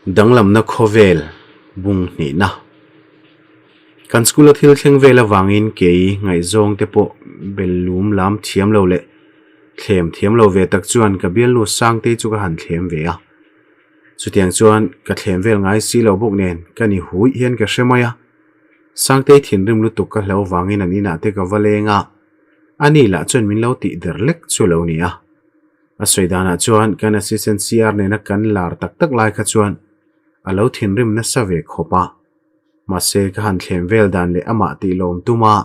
Danglamna khawvel bung hnihna. Kan school a thil thleng vel avangin kei ngaihzawng te pawh bel lum lam thiam lo leh thlem thiam lo ve tak chuan ka bialnu Sangtei chu ka han thlem ve a. Chutiang chuan ka thlem vel ngai si lo bawk nen ka ni huih hian ka hre mai a. Sangtei thinrim lutuk ka hlo vangin an inah te ka va leng a, ani lah chuan min lo tih der lek chu lo ni a. A sawi danah chuan kan assistant CR nena kan lar tak tak lai kha chuan a lo thinrim nasa ve khawp a. Mahse ka han thlem vel dan leh amah tih lawm tum a,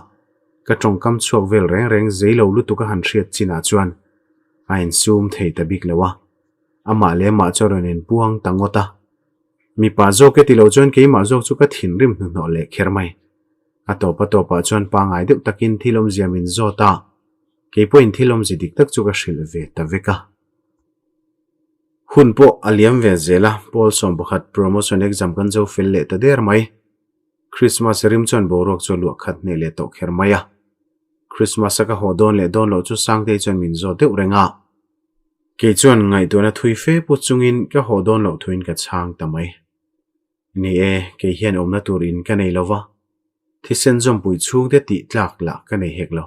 ka tawngkam chhuak vel reng reng zei lo lutuk a han hriat chinah chuan a insum thei ta bik lo a. Amah leh amah chu a rawn inpuang ta ngawt a. Mipa zawk e ti lo chuan keimah zawk chu ka thinrim hnuhnawh leh kher mai. A tawp a tawpah chuan pangngai deuh takin thil awmzia min zawt a, kei pawhin thil awmzi dik tak chu ka hrilh ve ta vek a. Hun pawh a liam ve zel a, Paul 11 promotion exam kan zo fel leh ta der mai. Christmas rim chuan boruak chu a luah khat hneh leh tawh kher mai a. Christmas a ka haw dawn leh dawn loh chu Sangtei chuan min zawt deuh reng a. Kei chuan ngaihtuahna thui fe put chungin ka haw dawn loh thuin ka chhang ta mai. Ni e, kei hian awmna tur in ka nei lo va, thisen zawmpui chhungte tih tlak lah ka nei hek lo.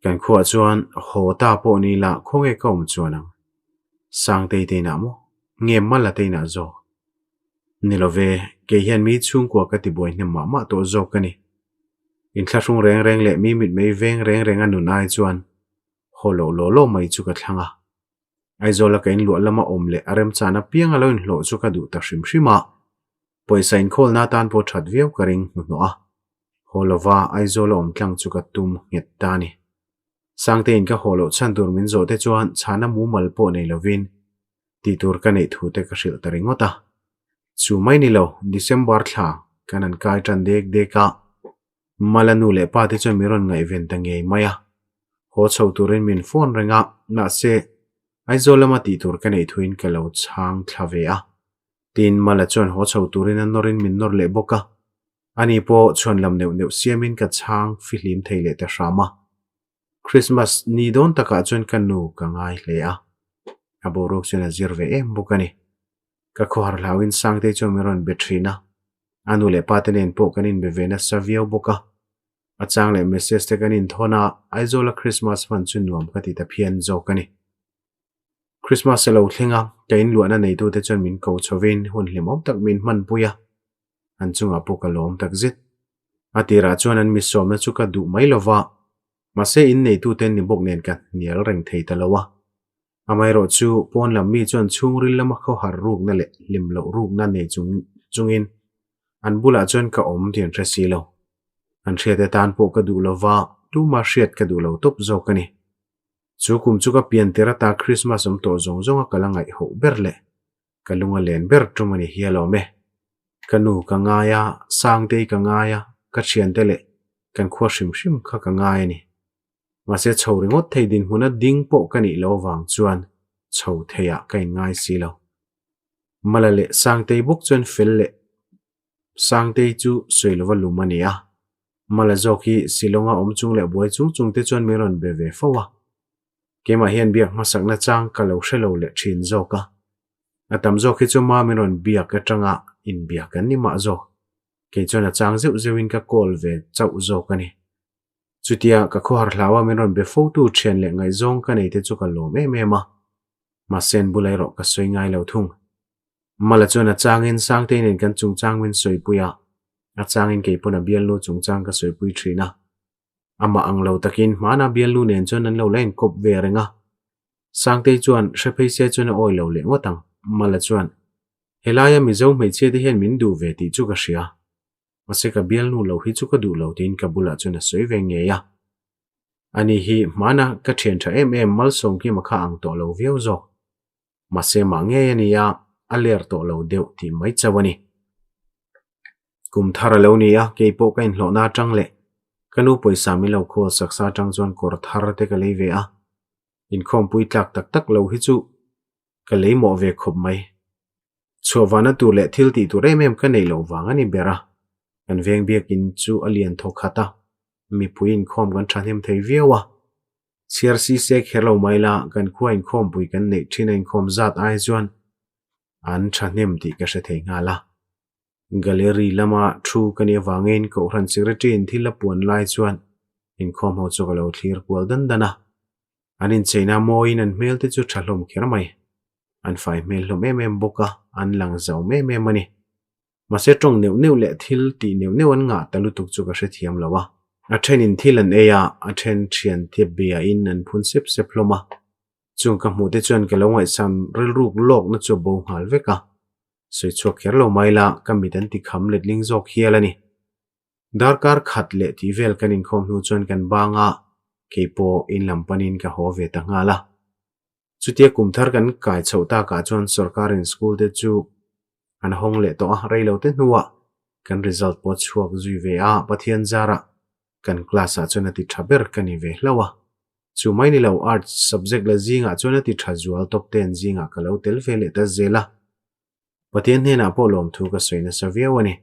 Kan khuaah chuan haw ta pawh ni la khawnge ka awm chuan ang. Sangtei te inah maw? Nge Mala te inah zawk? Ni lo ve, kei hian mi chhungkua ka tibuai hnem mah mah tawh zawk ka ni. Inthlahrung reng reng leh mi mitmei veng reng reng a nun ai chuan haw loh law law mai chu ka thlang a. Aizawla ka inluah lama awm leh a remchan apiang a lo inhlawh chu ka duh ta hrim hrim a, pawisa inkhawlna atan pawh that viau ka ring hnuhnawh a. Haw lova Aizawla awm tlang chu ka tum nghet ta a ni. Sangtein ka haw loh chhan tur min zawh te chuan chhana mumal pawh nei lovin tih tur ka neih thu te ka hrilh ta ringawt a. Chu mai ni lo, December thla kan han kai tan dek dek a, Mala nu leh pa te chuan min rawn ngaihven ta ngei mai a. Haw chho turin min phone reng a, mahse, Aizawl lama tih tur ka neih thuin ka lo chhang thla ve a. Tin, Mala chuan haw chho turin a nawrin min nawr leh bawk a. Ani pawh chhuan lam neuh neuh siamin ka chhang fihlim thei leh ta hram a. Christmas ni dawn takah chuan ka nu ka ngai hle a. A boruak chuan a zir ve em bawk a ni. Ka khawhar hlauin Sangtei chuan min rawn be thin a, a nu leh pa te nen pawh kan inbe ve nasa viau bawk a. A chang leh message te kan inthawn a, Aizawla Christmas hman chu nuam ka ti ta phian zawk a ni. Christmas a lo thleng a, ka inluahna neitute chuan min ko chhovin hun hlimawm tak min hmanpui a, an chungah pawh ka lawm takzet. A tirah chuan an misawmna chu ka duh mai lova, mahse inneitute ni bawk nen ka hnial reng thei ta lo a. Amaherawh chu pawn lam mi chuan chhungril lama khawhar rukna leh hlim loh rukna nei chung chungin an bulah chuan ka awm tih an hre si lo. An hriate tan pawh ka duh lo va, tuma hriat ka duh lo tawp zawk a ni. Chu kum chu ka pian tir ata Krismas awm tawh zawng zawnga ka la ngaihhoh ber leh ka lung a len ber tum a ni hial awm e. Ka nu ka ngai a, Sangtei ka ngai a, ka thiante leh kan khua hrim hrim kha ka ngai a ni. Mahse chho ringawt thei dinhmuna ding pawh ka nih lo avang chuan chho theiah ka inngai si lo. Mala leh Sangtei bawk chuan fel leh Sangtei chu sawi lova lum a ni a. Mala zawk hi Shillong-a awm chung leh buai chung chung te chuan min rawn be ve fo a. Keimah hian biak hmasakna chang ka lo hre lo leh thin zawk a. A tam zawk hi chu ma min rawn biak atanga inbiak kan ni mah zawk. Kei chuan a chang zeuh zeuhin ka call ve chauh zawk a ni. Chutia ka khawhar hlau a min rawn be fo tu thian leh ngaihzawng ka nei te chu ka lawm em em a. Mahse an bula erawh ka sawi ngai lo thung. Mala chuan a changin Sangtei nen kan chungchang min sawipui a, a changin kei pawn a bialnu chungchang ka sawipui thin a. Amah ang lo takin hmana bialnu nen chuan an lo la inkawp ve reng a. Sangtei chuan hre phei se chuan a awi lo leh ngawt ang. Mala chuan, Helaia Mizo hmeichhia te hian min duh ve tih chu ka hria. Mahse ka bialnu lo hi chu ka duh lo tiin ka bulah chuan a sawi ve ngei a. Ani hi hmana ka thian tha em em Malsawmkima kha ang tawh lo viau zawk. Mahse mah ngei a nia, a ler tawh lo deuh tih mai chauh a ni. Kum thar a lo ni a, kei pawh ka inhlawhna atang leh ka nu pawisa min lo khawl saksa atang chuan kawr thar te ka lei ve a. Inkhawmpui tlak tak tak lo hi chu ka lei mawh ve khawp mai. Chhuahvana tur leh thil tih tur em em ka neih loh vang a ni ber a, kan veng biakin chu a lian thaw khat a, mipui inkhawm kan thahnem thei viau a. Chhiar si se kher lo mai la, kan khua inkhawmpui kan neih thin a inkhawm zat ai chuan. An thahnem tih ka hre thei nghal a. Gallery lama thu ka nih avangin Kohhran Secretary in thil a puan lai chuan inkhawm ho chu ka lo thlir kual dan dan a. An incheina mawiin an hmel te chu tha hlawm kher mai. An fai hmel hlawm em em bawk a, an lang zauh em em a ni. Mahse tawng neuh neuh leh thil tih neuh neuh an ngah ta lutuk chu ka hrethiam lo a. A thenin thil an ei a, a then thian te biain an phun sep sep hlawm a. Chung ka hmuh te chuan ka lo ngaihsam rilruk lawkna chu a bo nghal vek a. Sawi chhuak kher lo mai la, ka mit an ti kham letling zawk hial a ni. Darkar khat leh tih vel kan inkhawm hnu chuan kan bang a, kei pawh in lam panin ka haw ve ta nghal a. Chutia kum thar kan kai chhoh takah chuan sorkarin school te chu an hawng leh tawh a, rei lo te hnuah kan result pawh chhuak zui ve a, Pathian zarah kan class ah chuan a ti tha ber ka ni ve hlauh a. Chu mai ni lo arts subject la zingah chuan a ti tha zual top ten zingah ka lo tel ve leh ta zel a. Pathian hnenah pawh lawmthu ka sawi nasa viau a ni.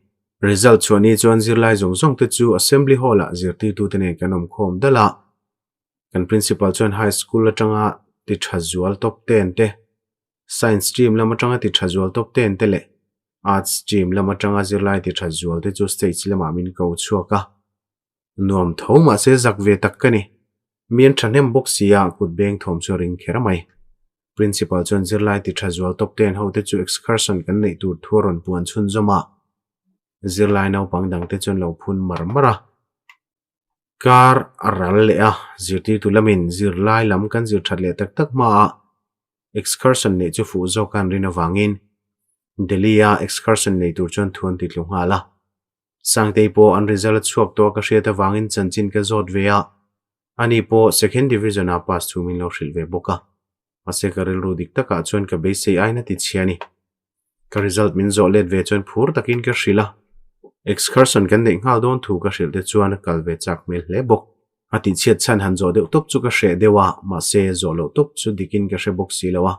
Result chhuah ni chuan zirlai zawng zawng te chu assembly hall ah zirtirtute nen kan awm khawm dal a. Kan principal chuan high school atanga ti tha zual top ten te, science stream lam atanga ti tha zual top ten te leh arts stream lam atanga zirlai ti tha zual te chu stage lamah min ko chhuak a. Nuam tho mahse zak ve tak ka ni. Mi an thahnem bawk si a, kut beng thawm chu a ring kher mai. Principal chuan zirlai ti tha zual top ten ho te chu excursion kan neih tur thu a rawn puan chhunzawm a. Zirlai naupang dang te chuan lo phun mar mar a. Kar a ral leh a, zirtirtu lamin zirlai lam kan zir that leh tak tak hmaah excursion neih chu fuh zawk a an rin avangin Delhi-a excursion nei tur chuan thu an ti tlu nghal a. Sangtei pawh an result a chhuak tawh a ka hriat avangin chanchin ka zawt ve a, ani pawh second division-a pass thu min lo hrilh ve bawk a. Mahse ka rilru dik takah chuan ka beisei aiin a ti chhia a ni. Ka result min zawh let ve chuan phur takin ka hrilh a, excursion kan neih nghal dawn thu ka hrilh te chuan a kal ve chak hmel hle bawk. A tihchhiat chhan han zawh deuh tawp chu ka hreh deuh a, mahse zawh loh tawp chu dikin ka hre bawk si lo a.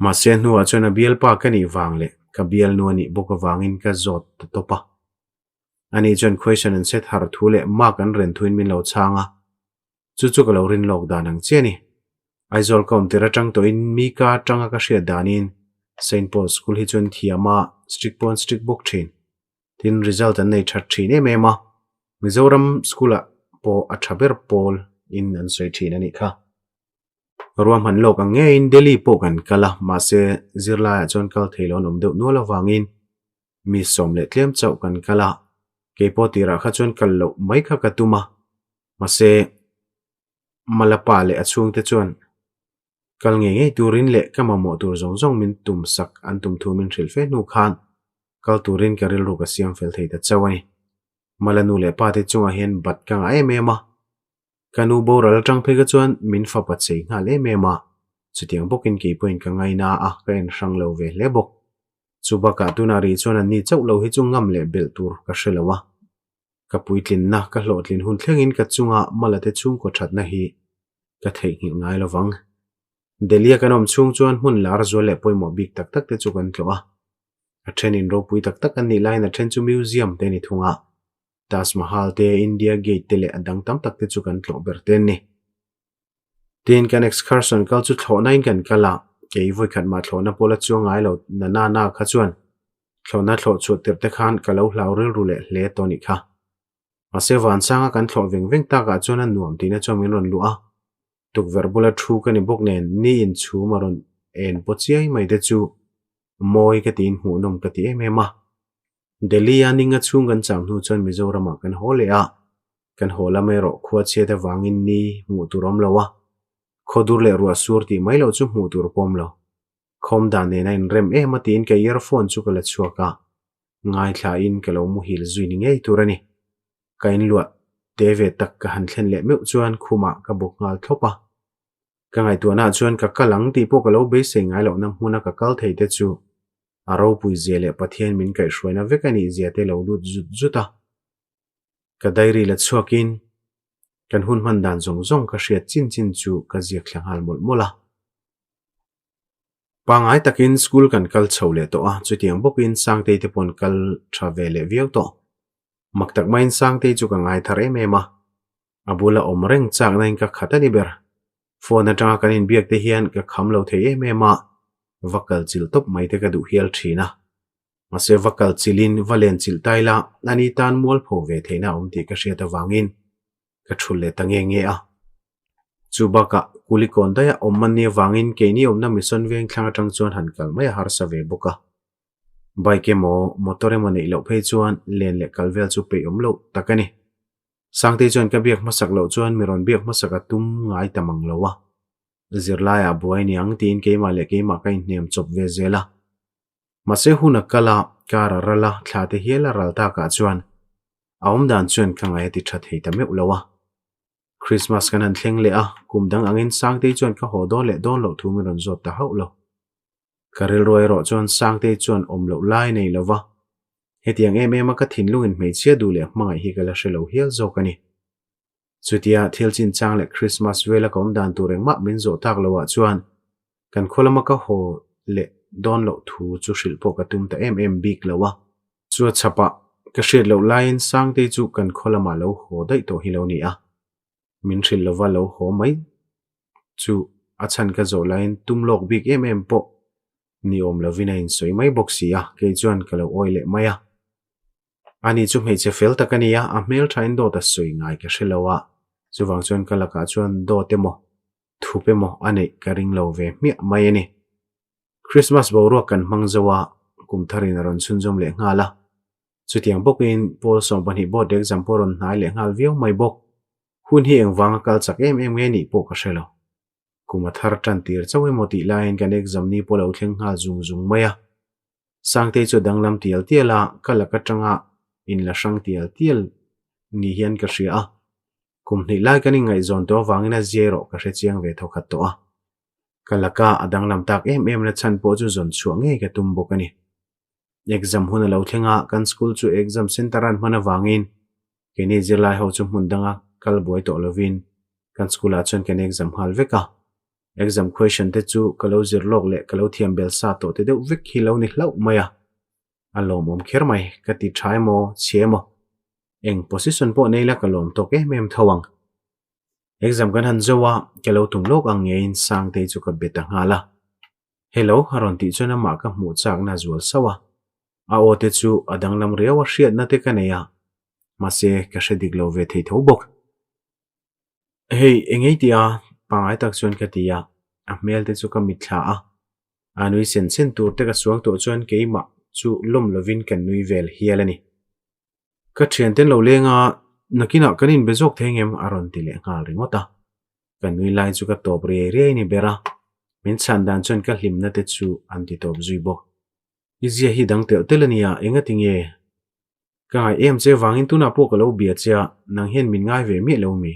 Mahse hnuah chuan a bialpa ka nih vang leh ka bialnu a nih bawk avangin ka zawt ta tawp a. Ani chuan question an set har thu leh mark an ren thuin min lo chhang a, Chu chu ka lo rin lawk dan ang chiah a ni. Aizawl ka awm tir atang tawhin mi ka atanga ka hriat danin Saint Paul School hi chuan thiam a, strict pawh an strict bawk thin. Tin, result an nei that thin em em a, Mizoram school-ah pawh a tha ber pawl in an sawi thin a nih kha. Ruahman lawk ang ngeiin Delhi pawh kan kal a, mahse zirlaiah chuan kal thei lo an awm deuh nual avangin mi sawm leh tlem chauh kan kal a, keipawh tirah kha chuan kal loh mai kha ka tum a. Mahse, Malapa leh a chhungte chuan kal ngei ngei turin leh ka mamawh tur zawng zawng min tum sak an tum thu min hrilh fe hnu khan kal turin ka rilru ka siam fel thei ta chauh a ni. Mala nu leh pa te chungah hian bat ka ngah em em a, ka nu boral atang phei kha chuan min fapa chei nghal em em a, chutiang bawkin kei pawhin ka ngaina a, ka en hrang lo ve hle bawk. Chu bakah tunah rih chuan anni chauh lo hi chu ngam leh belh tur ka hre lo a. Ka puitlinna ka hlawhtlin hun thlengin ka chunga Malate chhungkaw thatna hi ka theihnghilh ngai lo vang. Delhi-a kan awm chhung chuan hmun lar zual leh pawimawh bik tak tak te chu kan tlawh a. A thenin ropui tak tak an nih laiin a then chu museum te a ni thung a. Taj Mahal te, India Gate te leh a dang tam tak te chu kan tlawh ber te an ni. Tin, kan excursion kal chu thlawhnain kan kal a, kei vawikhat mah thlawhna pawh la chuang ngai lo na na na kha chuan thlawhna thlawh chhuah tirh te khan ka lo hlau rilru leh hle tawh nih kha. Mahse vansanga kan thlawh veng veng takah chuan a nuam tihna chuan min rawn luh a, tukverh bula thu ka ni bawk nen ni in chhum a rawn en paw chiai mai te chu mawi ka tiin hmuhnawm ka ti em em a. Delhi-a ninga chhung kan cham hnu chuan Mizoramah kan haw leh a, Kan haw lam erawh khua chhiat avangin ni hmuh tur awm lo a, khaw dur leh ruah sur tih mai loh chu hmuh tur pawm lo. Khawm dan nen a inrem em a tiin ka earphone chu ka la chhuak a, ngaithlain ka lo muhil zui ni ngei tur a ni. Ka inluah te ve tak ka han thlen leh meuh chuan khumah ka bawk nghal thlawp a. Ka ngaihtuahnaah chuan ka kal ang tih pawh ka lo beisei ngai lohna hmuna ka kal thei te chu a ropui zia leh Pathian min kaihhruaina vek a nih zia te lo lut zut zut a. Ka diary la chhuakin kan hun hman dan zawng zawng ka hriat chin chin chu ka ziak thla nghal mawlh mawlh a. Pangngai takin school kan kal chho leh tawh a, chutiang bawkin Sangtei te paw'n kal tha ve leh viau tawh. Mak tak maiin Sangtei chu ka ngai thar em em a, a bula awm reng chaknain ka khat a ni ber. Phone atanga kan inbiak te hian ka kham lo thei em em a. Va kal chilh tawp mai te ka duh hial thin a. Mahse va kal chilhin va len chilh ta ila ani tan mualpho ve theihna a awm tih ka hriat avangin ka thul leh ta nge nge a. Chu bakah Kulikawn daia awm man ni avangin keini awmna Mission veng thlang atang chuan han kal mai a harsa ve bawk a. Bike emaw motor emaw neih loh phei chuan len leh kal vel chu peih awm loh tak a ni. Sangtei chuan ka biak hmasak loh chuan mi rawn biak hmasak a tum ngai ta mang lo a. Zirlaiah buai niang tiin keimah leh keimah ka inhnem chawp ve zel a. Mahse hun a kal a, kar a ral a, thla te hial a ral takah chuan a awm dan chuan ka ngaih a ti tha thei ta meuh lo a. Christmas kan han thleng leh a, kum dang angin Sangtei chuan ka haw dawn leh dawn loh thu min rawn zawt ta hauh lo. Ka rilru erawh chuan Sangtei chuan awm loh lai nei lo va, hetiang em em a ka thinlungin hmeichhia duh leh hmangaih hi ka la hre lo hial zawk a ni. Chutia thil chinchang leh Christmas vela ka awm dan tur engmah min zawh tak loh ah chuan kan khaw lama ka haw leh dawn loh thu chu hrilh pawh ka tum ta em em bik lo a. Chu a chhapah ka hriat loh laiin Sangtei chu kan khaw lamah lo haw daih tawh hi lo ni a. Min hrilh lova lo haw mai chu a chhan ka zawh laiin tum lawk bik em em pawh ni awm lovin a insawi mai bawk si a, kei chuan ka lo awi leh mai a. Ani chu hmeichhe fel tak a ni a, a hmel thain dawt a sawi ngai ka hre lo a, chuvang chuan ka lakah chuan dawt emaw, thup emaw a neih ka ring lo ve hmiah mai a ni. Christmas boruak kan hmang zo a, kum tharin a rawn chhunzawm leh nghal a. Chutiang bawkin Pawl 12 board exam pawh a rawn hnai leh nghal viau mai bawk. Hun hi engvanga kal chak em em nge nih pawh ka hre lo. Kum a thar tan tir chauh emaw tih laiin kan exam ni pawh lo thleng nghal zung zung mai a. Sangtei chu a danglam tial tial a, ka lak atanga inla hrang tial tial ni hian ka hria a. Kum hnih lai kan inngaihzawn tawh avangin a zia erawh ka hre chiang ve thawkhat tawh a. Ka laka a danglam tak em em na chhan pawh chu zawn chhuah ngei ka tum bawk a ni. Exam hun a lo thleng a, kan school chu exam centre an hman avangin keini zirlai ho chu hmun danga kal buai tawh lovin kan school ah chuan kan exam nghal vek a. Exam question te chu ka lo zir lawk leh ka lo thiam bel sa tawh te deuh vek hi lo ni hlauh mai a, a lawmawm kher mai, ka ti tha emaw chhia emaw eng position pawh nei la ka lawm tawk em em tho ang. Exam kan han zo a, ka lo tum lawk ang ngeiin Sangtei chu ka be ta nghal a. Hello a rawn tih chuan amah ka hmuh chakna a zual sauh a, a aw te chu a danglam riau a hriatna te ka nei a, mahse ka hre dik lo ve thei tho bawk. Hei, eng ei tih a? Pangngai tak chuan ka ti a, a hmel te chu ka mitthla a. A nui sen sen tur te ka suang tawh chuan keimah chu lawm lovin kan nui vel hial a ni. Ka thianten lo leng a, nakinah kan inbe zawk thei ngem a rawn ti leh nghal ringawt a. Ka nui lai chu ka tawp riai riai ni ber a, min chhan dan chuan ka hlimna te chu an ti tawp zui bawk. I zia hi dang telh telh a nia, engati nge? Ka ngaih em che vangin tunah pawh ka lo bia che a, nang hian min ngai ve miah lo mi?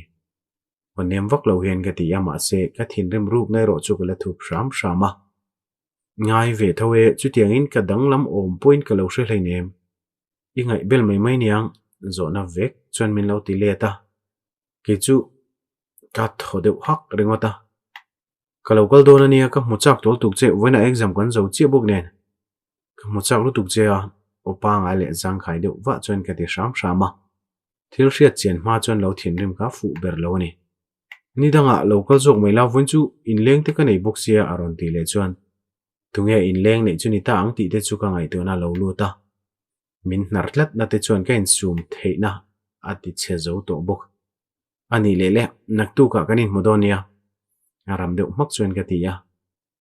Aw nem vak lo hian ka ti a, mahse ka thinrim rukna erawh chu ka la thup hram hram a. Ngai ve tho e, chutiangin ka danglam awm pawhin ka lo hre hleinem. I ngaih bel mai mai niang, zawhna vek chuan min lo ti let a, kei chu ka thaw deuh hak ringawt a. Ka lo kal dawn a nia, ka hmu chak tawl tuk che, vawiinah exam kan zo chiah bawk nen. Ka hmu chak lutuk che a, aw pangai leh zangkhai deuh vah chuan ka ti hram hram a. Thil hriat chian hma chuan lo thinrim kha fuh ber lo a ni. Ni dangah lo kal zawk mai la, vawiin chu inleng te ka nei bawk sia a rawn tih leh chuan tunge inleng neih chu ni ta ang tih te chu ka ngaihtuahna a lo lut a. Min hnar tlatna te chuan ka insum theihna a ti chhe zo tawh bawk. A nih leh le, naktukah kan inhmu dawn nia a ram deuh hmak chuan ka ti a.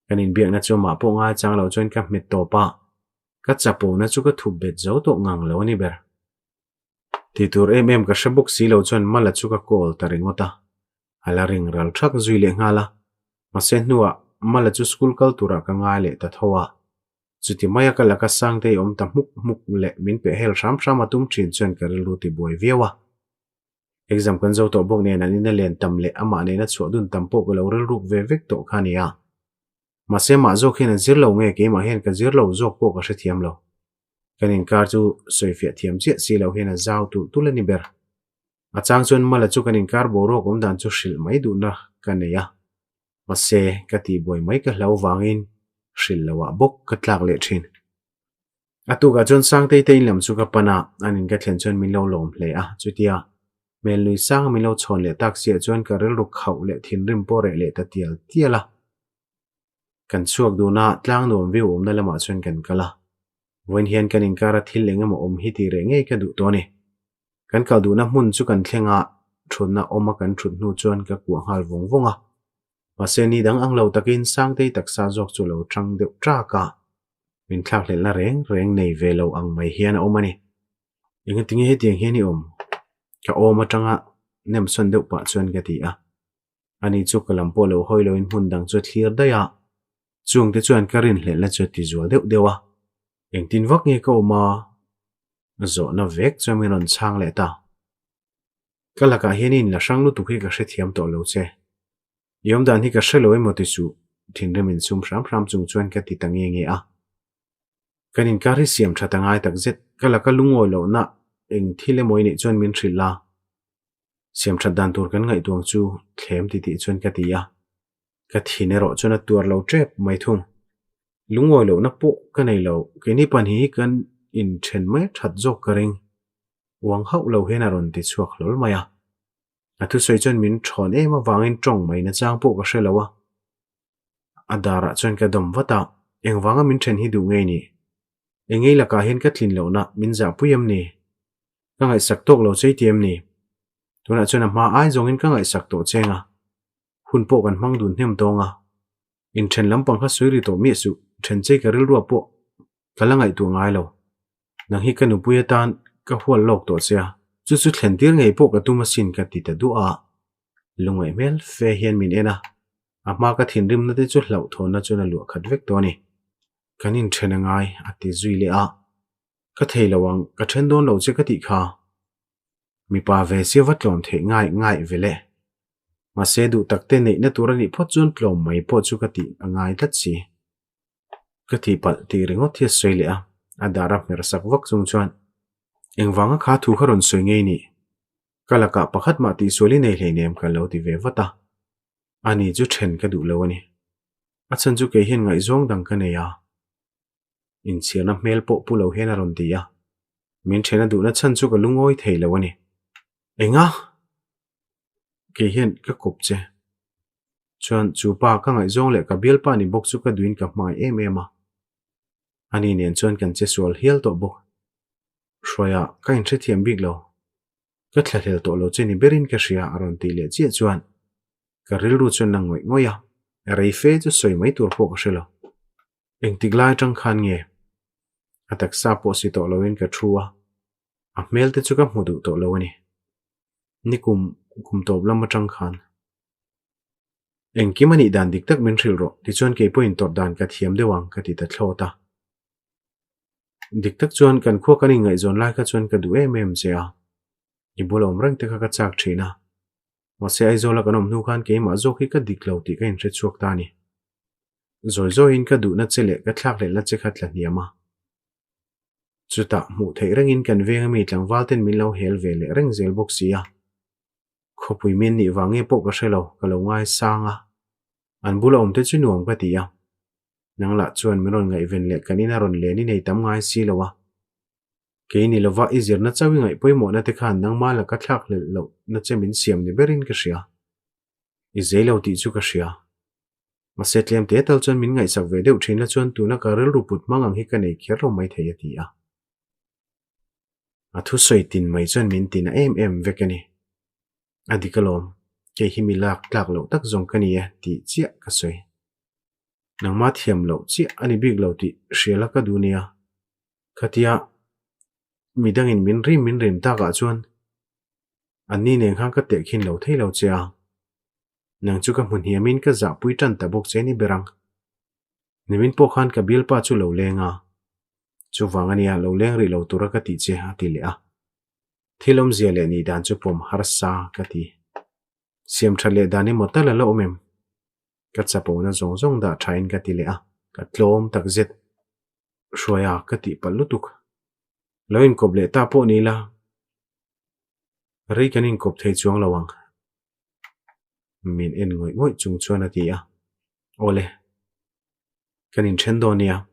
Kan inbiakna chu amah pawh ngai chang lo chuan ka hmet tawp a, ka chapona chu ka thup bet zo tawh ngang lo a ni ber. Tih tur em em ka hre bawk si lo chuan Mala chu ka call ta ringawt a, a la ring ral thak zui leh nghal a, mahse hnuah Mala chu school kal turah ka ngai leh ta tho a, chuti maia ka laka Sangtei awm ta hmuk hmuk leh min peh hel hram hram a tum thin chuan ka rilru ti buai viau a. Exam kan zo tawh bawk nen an ina len tam leh amah nena chhuah dun tam pawh ka lo rilruk ve vek tawh kha a ni a. Mahse mah zawk hian a zir lo nge keimah hian ka zir lo zawk pawh ka hrethiam lo. Kan inkar chu sawifiah thiam chiah si lo hian a zau tulh tulh a ni ber. A chang chuan Mala chu kan inkar boruak awm dan chu hrilh mai duhna ka nei a. Mahse ka tihbuai mai ka hlau vangin hrilh loah bawk ka tlak leh thin. A tukah chuan Sangtei te in lam chu ka pan a, an in ka thlen chuan min lo lawm hle a, chutia hmel nui sang min lo chhawn leh tak siah chuan ka rilru khauh leh thinrim pawh reh leh ta tial tial a. Kan chhuak dun a, tlang nuam viau awmna lamah chuan kan kal a. Vawiin hian kan inkara thil eng emaw awm hi tih reh ngei ka duh tawh a ni. Kan kal duhna hmun chu kan thleng a, thutna awma kan thut hnu chuan ka kuah nghal vawng vawng a. Mahse ni dang ang lo takin Sangtei taksa zawk chu lo tang deuh ṭak a, min thlakhlelhna reng reng nei ve lo ang mai hian a awm a ni. Engatinge hetiang hian i awm? Ka awm atanga nemsawn deuh pah chuan ka ti a. Ani chu ka lam pawh lo hawi loin hmun dang chu a thlir daih a, chungte chuan ka rinhlelhna chu a ti zual deuh deuh a. Engtin vak nge ka awm a? Zawhna vek chuan min rawn chhang leh ta. Ka lakah hian i inla hrang lutuk hi ka hrethiam tawh lo che. I awmdan hi ka hre lo emaw ti suh, thinrim insum hram hram chung chuan ka ti ta nge nge a. Kan inkar hi siam that a ngai tak zet, ka laka lungawi lohna eng thil emaw i neih chuan min hrilh la. Siam that dan tur kan ngaihtuang chu thlem ti tih chuan ka ti a. Ka thin erawh chuan a tuar lo tep mai thung. Lungawi lohna pawh ka nei lo, keini pahnih hi kan inthen mai that zawk ka ring. Uang hauh lo hian a rawn ti chhuak hlawl mai a. A thusawi chuan min thawn em avangin tawng mai nachang pawh ka hre lo a. A darah chuan ka dawm vat a, engvanga min then hi duh ngei ni? Engei lakah hian ka tlin lohna min zahpui em ni? Ka ngaihsak tawk lo che i ti em ni? Tunah chuan a hma ai zawngin ka ngaihsak tawh cheng a, hun pawh kan hmang dun hnem tawng a. Inthen lampang kha sawi ri tawh miah suh, then chei ka rilrua pawh ka la ngaihtuah ngai lo. Nang hi ka nupui atan ka hual lawk tawh che a, chu chu thlen tir ngei pawh ka tum asin ka ti ta duah a. Lungngaih hmel fe hian min en a, a hma ka thinrimna te chu hlauhthawnna chuan a luah khat vek tawh a ni. Kan inthen a ngai a ti zui leh a, ka thei lo ang, ka then dawn lo che ka tih kha. Mipa ve sia va tlawm theih ngai ngai ve le. Mahse duh tak te neihna tur a nih phawt chuan tlawm mai pawh chu ka tih a ngai tlat si. Ka tih palh tih ringawt hi a sawi leh a, a dar a hmer sak vak chung chuan engvanga kha thu kha rawn sawi ngei nih? Ka lakah pakhat mah tihsual i nei hleinem ka lo ti ve vat a, ani chu then ka duh lo a ni. A chhan chu kei hian ngaihzawng dang ka nei a, inchhirna hmel pawh pu lo hian a rawn ti a, min then a duhna chhan chu ka lungawi thei lo a ni. Enga? Kei hian ka kawp che. Chuan chu pa ka ngaihzawng leh ka bialpa ni bawk chu ka duhin ka hmangaih em em a. Ani nen chuan kan che sual hial tawh bawk. Hruaia ka inhrethiam bik lo. Ka thlahlel tawh lo che ni berin ka hria a rawn tih leh chiah chuan ka rilru chuan a ngawih ngawih a, rei fe chu sawi mai tur pawh ka hre lo. Engtik lai atang khan nge? A taksa pawh si tawh loin ka thu a, a hmel te chu ka hmu duh tawh lo a ni. Nikum kum tawp lam atang khan. Engkim a nih dan dik tak min hrilh rawh, tichuan kei pawhin tawrh dan ka thiam deuh ang ka ti ta thlawt a. Dik tak chuan kan khua kan inngaihzawn lai kha chuan ka duh em em che a, i bula awm reng te kha ka chak thin a. Mahse Aizawla kan awm hnu khan keimah zawk hi ka dik lo tih ka inhre chhuak ta a ni. Zawi zawiin ka duhna che leh ka thlakhlelhna che kha tla hniam a. Chutah hmuh theih rengin kan veng ami tlangval ten min lo hel ve leh reng zel bawk si a. Khawpui min nih vang nge pawh ka hre lo, ka lo ngaisang a. An bula awm te chu nuam ka ti a. Nang lah chuan min rawn ngaihven leh kan ina rawn len i nei tam ngai si lo a. Kei ni lova i zirna chauh i ngaih pawimawhna te khan nangma laka thlak hlelh loh na che min siam ni berin ka hria. I zei lo tih chu ka hria. Mahse tlem te tal chuan min ngaihsak ve deuh thin la chuan tuna ka rilru put hmang ang hi ka nei kher lo mai thei a ti a. A thusawi tin mai chuan min tina em em vek a ni. A dik alawm, kei hi mi lak tlak loh tak zawng ka ni e tih chiah ka sawi. Nangma thiam loh chiah a ni bik lo tih hria la ka duh nia. Khatia midangin min rim min rim takah chuan anni nen khan ka tehkhin lo thei lo che a. Nang chu ka hmu hniamin ka zahpui tan ta bawk che ni ber ang. Nimin pawh khan ka bialpa chu lo leng a. Chuvang a nia lo leng rih lo tura ka tih che a ti leh a. Thil awmzia leh nih dan chu pawm harsa ka ti. Siam that leh dan emaw tal a la awm em? Ka chapona zawng zawng dah thain ka ti leh a, ka tlawm tak zet. Hruaia ka tih palh lutuk. Lo inkawp leh ta pawh ni ila, rei kan inkawp thei chuang lo ang. Min en ngawih ngawih chung chuan a ti a, Awle, kan inthen dawn nia.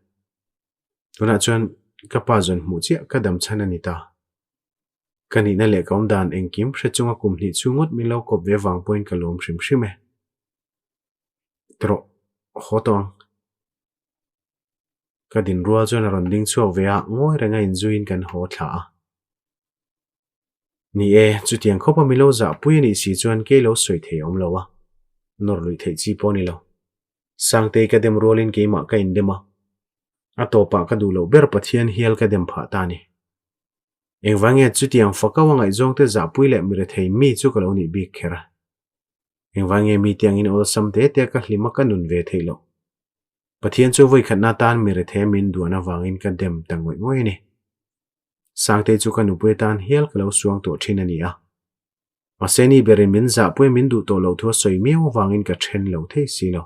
Tunah chuan ka pa zawn hmuh chiah ka dam chhan a ni ta. Ka nihna leh ka awm dan engkim hre chunga kum hnih chhung ngawt min lo kawp ve vang pawhin ka lawm hrim hrim e. Tawh, haw tawh ang. Ka din rual chuan a rawn ding chhuak ve a, ngawi renga inzuiin kan haw thla a. Ni e, chutiang khawpa mi lo zahpui a nih si chuan kei lo sawi thei a awm lo a, nawr luih theih chi pawh a ni lo. Sangtei ka dem rualin keimah ka indem a, a tawpah ka duh loh ber Pathian hial ka dem phah ta a ni. Engvange chutiang fakau a ngaihzawngte zahpui leh mirethei mi chu ka lo nih bik kher a. Engvange mite angin awlsam te te ka hlim a ka nun ve theih loh. Pathian chu vawikhatna atan mirethei min duan avangin ka dem ta ngawih ngawih a ni. Sangtei chu ka nupui atan hial ka lo suang tawh thin a ni a. Mahse ni berin min zahpui min duh tawh loh thu a sawi miau avangin ka then lo thei si lo.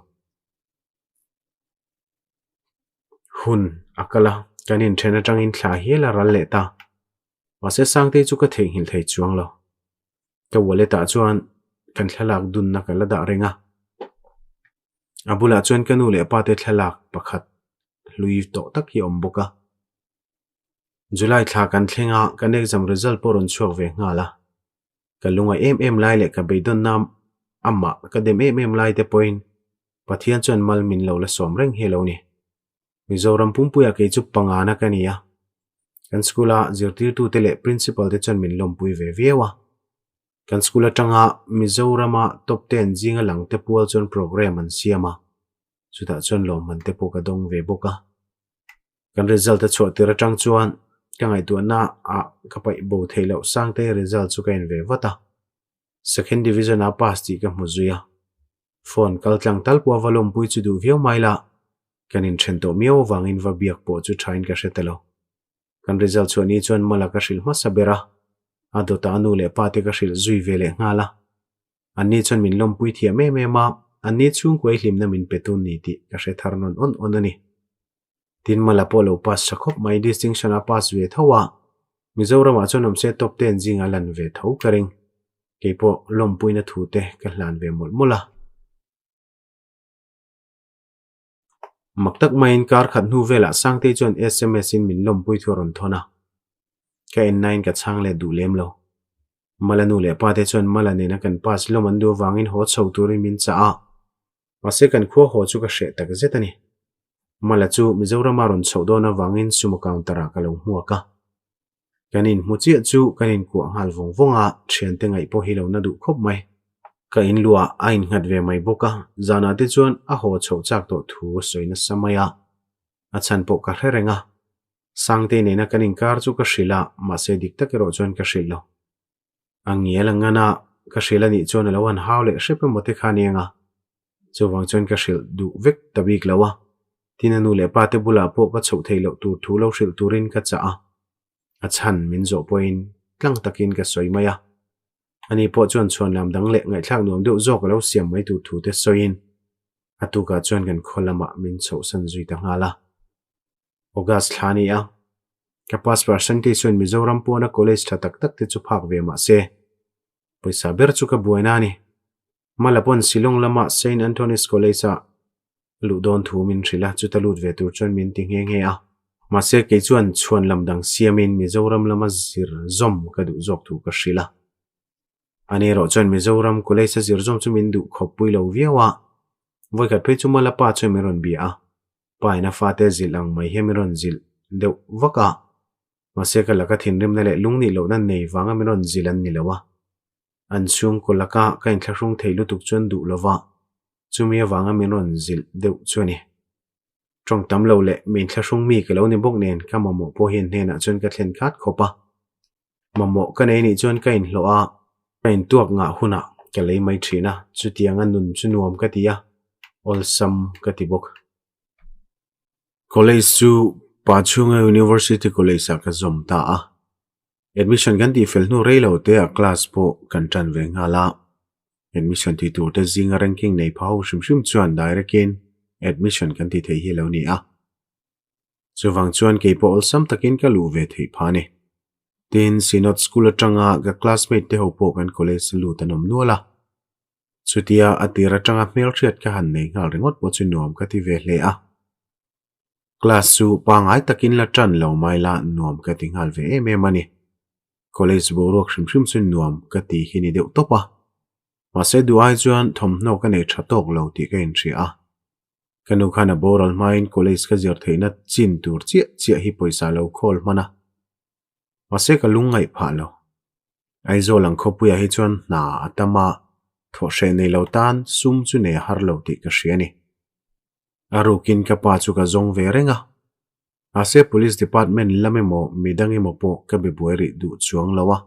Hun a kal a, kan inthen atangin thla hial a ral leh ta. Mahse Sangtei chu ka theihnghilh thei chuang lo. Ka wallet ah chuan kan thlalak dunna ka la dah reng a. A bulah chuan ka nu leh pa te thlalak pakhat hlui tawh tak hi a awm bawk a. July thla kan thleng a, kan exam result pawh rawn chhuak ve nghal a. Ka lunga em em lai leh ka beidawnna amah ka dem em em lai te pawhin Pathian chuan mal min lo la sawm reng hi a lo ni. Mizoram pumpuiah kei chu pangana ka ni a, kan school-a zirtirtute leh principal te chuan min lawmpui ve viau a. Kan school atanga Mizorama top ten zinga lang te pual chuan programme an siam a, chutah chuan lawmman te pawh ka dawng ve bawk a. Kan result a chhuah tir atang chuan ka ngaihtuahna ah ka paih bo theih loh Sangtei result chu ka en ve vat a. Second division ah pass tih ka hmu zui a. Phone kal tlang tal pawh a va lawmpui chu duh viau mai la, kan inthen tawh miau avangin va biak pawh chu thain ka hre ta lo. Kan result chhuah ni chuan Mala ka hrilh hmasa ber a, a dawtah a nu leh pa te ka hrilh zui ve leh nghal a. Anni chuan min lawmpui thiam em em a, anni chhungkuai hlimna min pe tun ni tih ka hre thar nawn awn awn a ni. Tin Mala pawh lo pass tha khawp mai, distinction a pass ve tho a, Mizoramah chuan awm se top ten zinga lan ve tho ka ring. Kei pawh lawmpuina thu te ka hlan ve mawlh mawlh a. Mak tak maiin kar khat hnu velah Sangtei chuan sms in min lawmpui thu a rawn thawn a. Ka en nain ka chhang let duh lem lo. Mala nu leh pa te chuan Mala nena kan pass lawm an duh avangin haw chho turin min chah a. Mahse kan khua haw chu ka hreh tak zet a ni. Mala chu Mizorama rawn chhoh dawn avangin sumo counter ah ka lo hmuak a. Kan inhmu chiah chu kan inkuah nghal vawng vawng a, thiante ngaih pawh hi lo na duh khawp mai. Ka inluah a innghat ve mai bawk a, zanah te chuan a haw chhoh chak tawh thu a sawi nasa mai a, a chhan pawh ka hre reng a. Sangtei nena kan inkar chu ka hrilh a, mahse dik tak erawh chuan ka hrilh lo. A ngial a ngan a, ka hrilh a nih chuan a lo han hau leh hrep emaw te kha a niang a. Chuvang chuan ka hrilh duh vek ta bik lo a, tin a nu leh pa te bulah pawh ka chhoh theih loh tur thu lo hrilh turin ka chah a. A chhan min zawh pawhin tlang takin ka sawi mai a. Ani pawh chuan chhuanlam dang leh ngaihthlak nuam deuh zawk a lo siam mai tur thu te sawiin a tukah chuan kan khaw lamah min chhohsan zui ta nghal a. August thla a ni a, ka pass percentage chuan Mizoram pawna college tha tak tak te chu phak ve mah se, pawisa ber chu ka buaina a ni. Mala pawn Shillong lama Saint Anthony's College ah luh dawn thu min hrilh a, chuta lut ve tur chuan min ti nghe nghe a. Mahse kei chuan chhuan lam dang siamin Mizoram lama zir zawm ka duh zawk thu ka hrilh a. Ani erawh chuan Mizoram College a zir zawm chu min duh khawp pui lo viau a, vawikhat phei chu Mala pa chuan min rawn bia a, pa in a fate zilh ang mai hian min rawn zilh deuh vak a, mahse ka laka thinrimna leh lungnih lohna nei vanga min rawn zilh an ni lo a. An chhungkaw laka ka inthlahrung thei lutuk chuan duh lova, chumi avanga min rawn zilh deuh chu a ni. Tawng tam lo leh mi inthlahrung mi ka lo ni bawk nen ka mamawh pawh hi an hnenah chuan ka thlen khat khawp a. Mamawh ka nei nih chuan ka inhlawh a, ka intuak ngah hunah ka lei mai thin a, chutianga nun chu nuam ka ti a, awlsam ka ti bawk. College chu pa chhunga University College ah ka zawm ta a, admission kan tih fel hnu rei lo te ah class pawh kan tan ve nghal a, admission ti tur te zinga ranking nei pha ho hrim hrim chuan direct in admission kan ti thei hi a lo ni a. Chuvang chuan kei pawh awlsam takin ka luh ve theih pha a ni. Tin, Synod School atanga ka classmate te ho pawh kan college lut an awm nual a. Chutia a tir atanga hmelhriat ka han nei nghal ringawt pawh chu nuam ka ti ve hle a. Class chu pangngai takin la tan lo mai la nuam ka ti nghal ve em em a ni. College boruak hrim hrim chu nuam ka ti hi ni deuh tawp a. Mahse duh ai chuan thawmhnaw ka nei tha tawk lo tih ka inhria a. Ka nu khan a boral hmain college ka zir theihna chin tur chiah chiah hi pawisa lo khawl hman a. Mahse ka lungngaih phah lo. Aizawl ang khawpuiah hi chuan hna a tam a, thawhhreh nei lo tan sum chu nei a har lo tih ka hria a ni. A rukin ka pa chu ka zawng ve reng a. Mahse Police Department lam emaw midang emaw pawh ka be buai rih duh chuang lo a.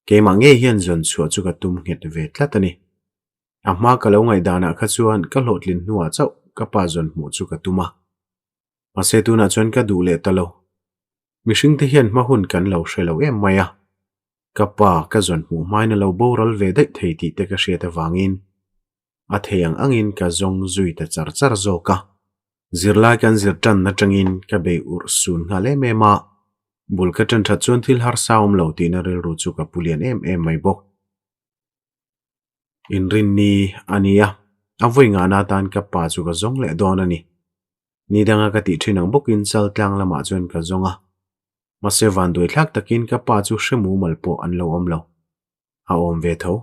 Keimah ngei hian zawn chhuah chu ka tum nghet ve tlat a ni. A hma ka lo ngaihdanah kha chuan ka hlawhtlin hnuah chauh ka pa zawn hmuh chu ka tum a. Mahse tunah chuan ka duh leh ta lo. Mihringte hian hma hun kan lo hre lo em mai a. Ka pa ka zawn hmuh hmain a lo boral ve daih thei tih te ka hriat avangin a thei ang angin ka zawng zui ta char char zawk a. Zirlai kan zir tan atangin ka bei urh sun nghal em em a, bul ka tan that chuan thil harsa awm lo tihna rilru chu ka pu lian em em mai bawk. Inrinni a ni a, a vawi ngahna atan ka pa chu ka zawng leh dawn a ni. Ni danga ka tih thin ang bawkin Chaltlang lamah chuan ka zawng a, mahse vanduai thlak takin ka pa chu hre mumal pawh an lo awm lo. A awm ve tho.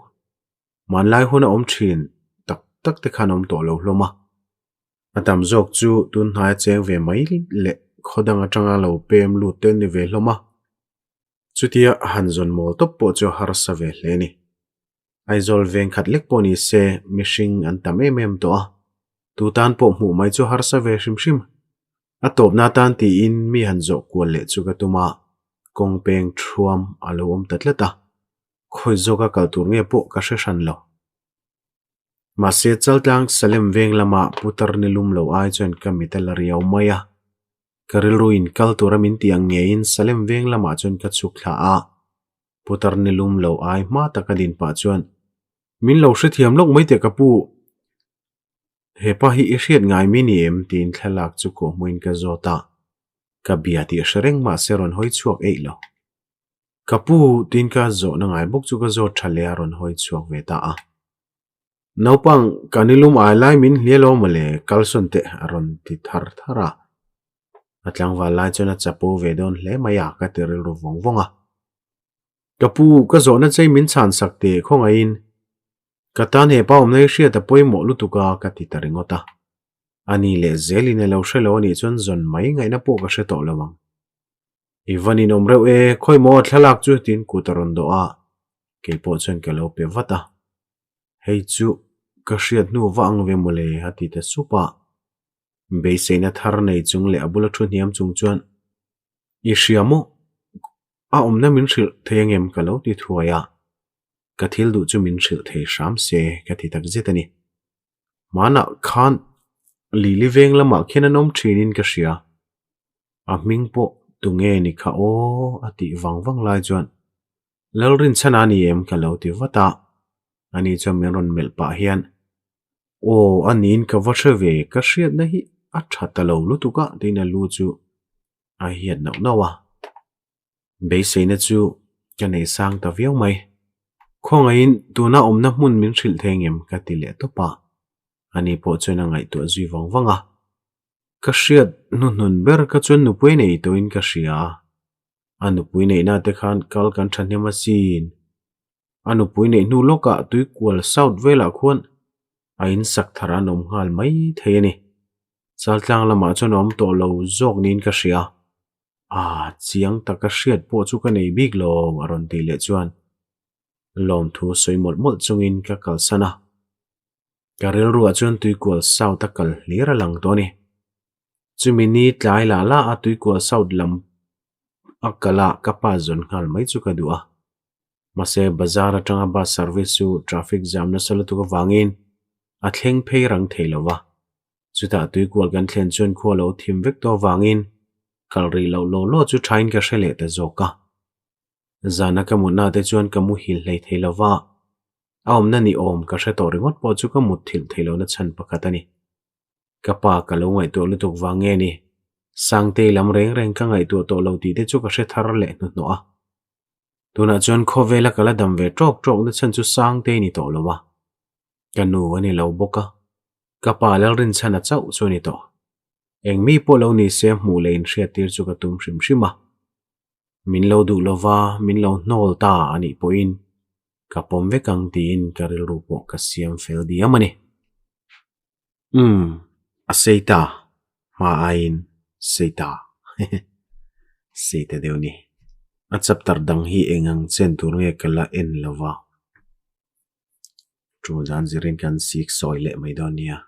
Hmanlai hun a awm thin tak tak te khan a awm tawh lo hlawm a. A tam zawk chu tun hnaia cheng ve mai leh khaw dang atanga lo pem lut te an ni ve hlawm a. Chutia han zawn mawl tawp pawh chu a harsa ve hle a ni. Aizawl veng khat lek pawh ni se mihring an tam em em tawh a, tu tan pawh hmuh mai chu a harsa ve hrim hrim. A tawpna atan tiin mi han zawh kual leh chu ka tum a, kawng peng thuam a lo awm ta tlat a, khawi zawka kal tur nge pawh ka hre hran lo. Mahse Chaltlang Salem veng lama putar ni lum lo ai chuan ka mit a la riau mai a. Ka rilru in kal tura min tih ang ngeiin Salem veng lamah chuan ka chhuk thla a. Putar ni lum lo ai hma taka din pah chuan, Min lo hrethiam lawk mai teh ka pu. Hepa hi i hriat ngai mi ni em? tiin thlalak chu kawhhmuin ka zawt a. Ka bia tih hre reng mahse rawn hawi chhuak eih lo. Ka pu, tiin ka zawhna ngai bawk chu ka zawt tha leh a rawn hawi chhuak ve ta a. Naupang, ka nilum ai lai min hlial aw mawle, kalsawn teh a rawn ti thar thar a. A tlangval lai chuan a chapo ve dawn hle mai a, ka ti rilru vawng vawng a. Ka pu, ka zawhna chei min chhan sak teh khawngaihin ka tan hepa awmna hi hriat a pawimawh lutuk a, ka ti ta ringawt a. A ni leh zelin a lo hre lo a nih chuan zawn mai ngaihna pawh ka hre tawh lo ang. I van inawm reuh e, khawi maw thlalak chu tiin kut a rawn dawh a, kei pawh chuan ka lo pe vat a. Hei chu ka hriat hnu va ang ve mawle a ti ta sup a. Beiseina thar nei chung leh a bula thu hniam chung chuan I hria maw? A awmna min hrilh thei angem ka lo ti thuai a, ka thil duh chu min hrilh thei hram se ka ti takzet a ni. Hmanah khan Lili veng lamah khian an awm thinin ka hria. A hming pawh tunge ni kha aw a tih vang vang lai chuan Lalrinchhana a ni em ka lo ti vat a. Ani chuan min rawn melh pah hian Aw a niin ka va hre ve ka hriatna hi a tha ta lo lutuk a tiin a lu chu a hiat nauh nauh a. Beiseina chu ka nei sang ta viau mai. Khawngaihin tuna awmna hmun min hrilh thei ngem ka ti leh tawp a. Ani pawh chuan a ngaihtuah zui vang vang a. Ka hriat hnuhnun ber kha chuan nupui nei tawhin ka hria a. A nupui neihna te khan kal kan thahnem asin. A nupui neih hnu lawkah Tuikual South velah khuan a insak thar an awm nghal mai thei a ni. Chaltlang lamah chuan a awm tawh lo zawk niin ka hria. Ah, chiang taka hriat pawh chu ka nei bik lo a rawn tih leh chuan lawmthu sawi mawlh mawlh chungin ka kalsan a. Ka rilruah chuan Tuikual South a kal hlir a lang tawh a ni. Chumi ni tlai lah lah a Tuikual South lam a kal a ka pa zawn nghal mai chu ka duh a. Mahse bazar atanga bus service chu traffic jam nasa lutuk avangin a thleng phei rang thei lo va. Chutah Tuikual kan thlen chuan khua lo thim vek tawh avangin kal rih loh law law chu thain ka hre leh ta zawk a. Zana ka mutna te chuan ka muhil hlei thei lo va, a awmna ni awm ka hre tawh ringawt pawh chu ka mutthilh thei lohna chhan pakhat a ni. Ka pa ka lo ngaihtuah lutuk vang nge ni? Sangtei lam reng reng ka ngaihtuah tawh lo tih te chu ka hre thar leh hnuhnawh a. Tunah chuan khawvela ka la dam ve tawk tawk na chhan chu Sangtei ni tawh lo a. Ka nu a ni lo bawk a, ka pa Lalrinchhana chauh chu a ni tawh. Eng mi pawh lo ni se hmuh leh inhriattir chu ka tum hrim hrim a. Min lo duh lova min lo hnawl ta a nih pawhin ka pawm vek ang tiin ka rilru pawh ka siam fel diam a ni. Umm. A sei ta, hma aiin sei ta. Sei ta deuh ni. A chapter dang hi eng ang chen tur nge ka la en lo va. Tul dan zirin kan sik sawi leh mai dawn nia.